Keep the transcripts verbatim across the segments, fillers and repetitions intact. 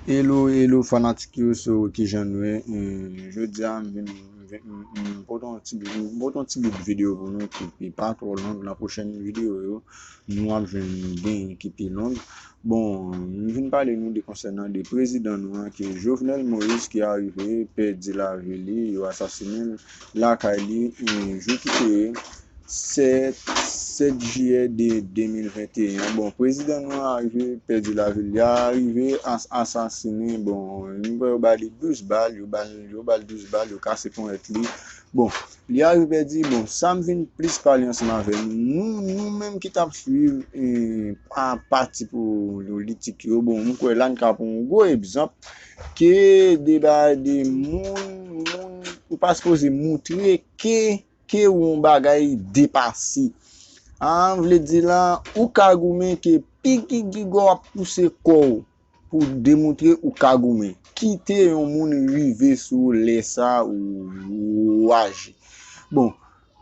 Hello, hello fanatik yo, so kijan nou ye? Em, jodi a m vin, m vin, m, m pote yon ti, m pote yon ti bout videyo pou nou ki, ki pa twò long. Nan pwochèn videyo yo, nou ap jwenn gen ki pi long. Bon, m vin pale nou de konsènan de prezidan nou an, ki Jovenel Moïse, ki arive pèdi lavi li, yo asasinen l lakay li, em, jou ki te ye sèt, sèt jiyè de de mil venteyen an. Bon, prezidan nou an arive pèdi lavi l. Li arive as-, asasinen. Bon, nou wè yo ba li douz bal, yo ba l, yo ba l douz bal, yo kase ponyèt li. Bon, li arive pèdi. Bon, sa m vin plis pale ansanm avè nou, nou, nou menm ki t ap swiv, eh, pa, pati politik yo. Bon, m kwè la n ka pran yon gwo egzanp ke de ba de moun, moun, ou pa sipoze moutre ke ke yon bagay depase. A, vle di la, ou ka goumen ke pi gigigò w ap pouse kò w pou demontre ou ka goumen. Kite yon moun rive sou ou lè sa ou, ou aji. Bon,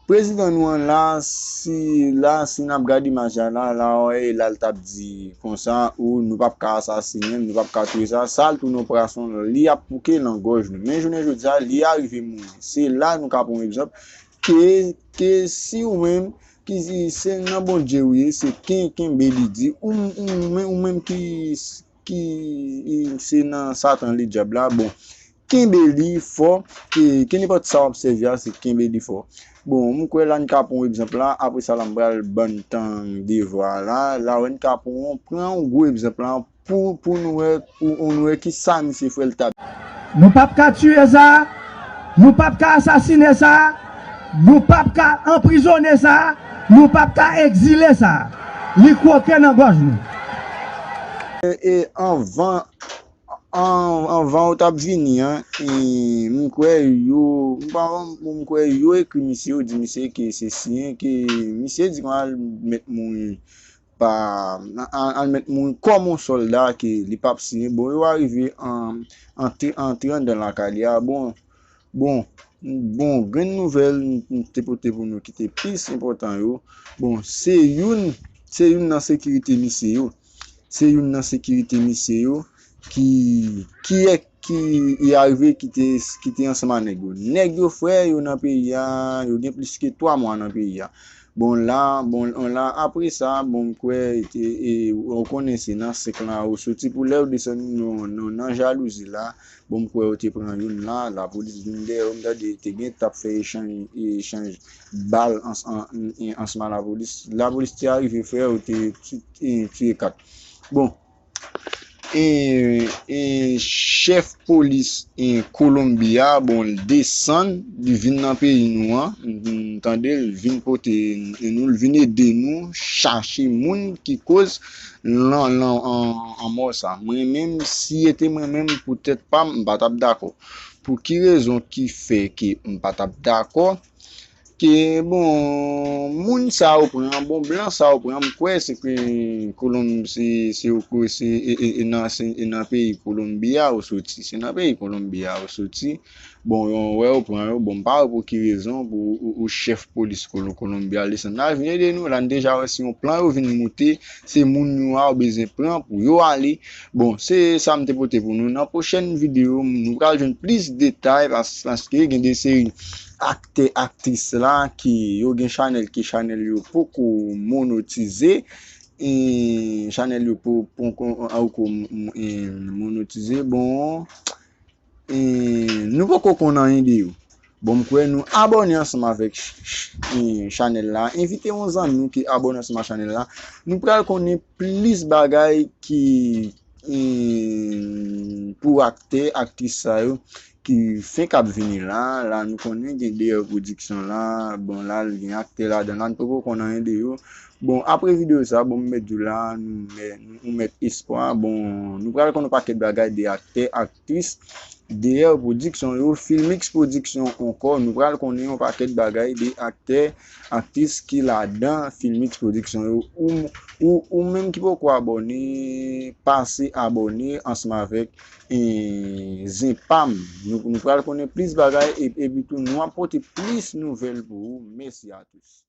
prezidan nou an la, si, la, si n ap gade imaj la, la, la, wè, la l t ap di konsa, ou nou p ap ka asasinen l, nou p ap ka touye sa, sa l tounen yon pwason, li ap bouke nan gòj nou. Men jounen jodi a, li arive mouri. Se la nou ka pran yon egzanp, ke, ke si ou menm, ki si se nan Bondye ou ye, se ken, kenbe li di, ou, ou, men- ou menm ki, ki, se nan Satan, le dyab la, bon, kenbe li fò, ke, ke nenpòt sa w ap sèvi a, se kenbe li fò. Bon, m kwè la n ka pran yon egzanp la, apre sa la m pral ban n tan devwa la, la wè n ka pran, pran yon gwo egzanp la, pou, pou nou wè, pou nou wè ki sa misye fè l ta. Nou p ap ka tiye sa, nou p ap ka asasinen sa, nou p ap ka anprizone sa, nou p ap ka egzile sa. Li kwoke nan gòj nou. E, e anvan, an, anvan ou t ap vini an, e, m kwè yo, m pa, m kwè yo ekri misye, yo di misye ke se siyen, ke misye di konsa l mèt mouri pa, al, al mèt mouri kòm yon sòlda ke li p ap siyen. Bon, yo arive an, antre, antre anndan lakay li a. Bon, bon, bon, grenn nouvèl m te pote pou nou ki te plis enpòtan yo. Bon, se youn, se youn nan sekirite misye yo. Se youn nan sekirite misye yo ki, ki e, ki e arive ki te, ki te ansanm a nèg yo. Nèg yo frè yo nan peyi a, yo gen plis ke twa mwa nan peyi a. Bon, la, bon, la, apre sa, bon, m kwè, e, e, ou konnen se nan senk lan ou soti pou lè ou desann nou, nou nan jalouzi la. Bon, m kwè yo te pran youn la, lapolis vin dèyè yo, m tande te gen t ap fè echanj, echanj bal ans-, an, an, ansanm a lapolis. Lapolis te arive frè yo te ti-, e, tiye kat. Bon, e, e chèf polis, e, Kolonbi a, bon, l desann, li vin nan peyi nou an, m tande l vin pote, e, nou, l vin ede nou chache moun ki koz lan, lan, an, anmò sa. Mwen menm, si e te mwen menm, pou tèt pa m, m pa t ap dakò. Pou ki rezon ki fè ke m pa t ap dakò? Ke, bon, moun sa yo pran, bon, blan sa yo pran, m kwè se ke Kolonb-, se, se, se, e, e, e nan, se, e nan peyi Kolonbi a yo soti. Se nan peyi Kolonbi a yo soti. Bon, yo wè yo pran yo. Bon, m pa wè pou ki rezon pou ou, ou chèf polis Kolo-, Kolonbi a desann la vin ede nou. La n deja wè se yon plan yo vin moute. Se moun yo a yo bezwen pran pou yo ale. Bon, se sa m te pote pou nou. Nan pwochèn videyo, nou pral jwenn plis detay pas-, paske gen de seri aktè, aktris la ki yo gen chanèl, ki chanèl yo poko monotize. E chanèl yo po-, poko, poko, e, monotize. Bon, e, nou poko konn anyen de yo. Bon, m kwè nou abòne ansanm avèk ch-, ch-, e, chanèl la. Envite yon zanmi w ki abòne ansanm ak chanèl la. Nou pral konnen plis bagay ki, e, pou aktè, aktris sa yo ki fenk ap vini la. La, nou konnen gen D R Production la. Bon, la, gen aktè ladan la. Nou poko konn anyen de yo. Bon, apre videyo sa, bon, m mèt di w la, nou mè-, nou mèt espwa. Bon, nou pral konn yon pakèt bagay de aktè, aktris, D R Production yo, Filmix Production ankò. Nou pral konnen yon pakèt bagay de aktè, aktris ki ladan Filmix Production yo. Ou, ou, ou menm ki poko abòne, pase abòne ansanm avèk, e, zen pa m. Nou, nou pral konnen plis bagay e, epi tou nou ap pote plis nouvèl pou ou. Mèsi a tous.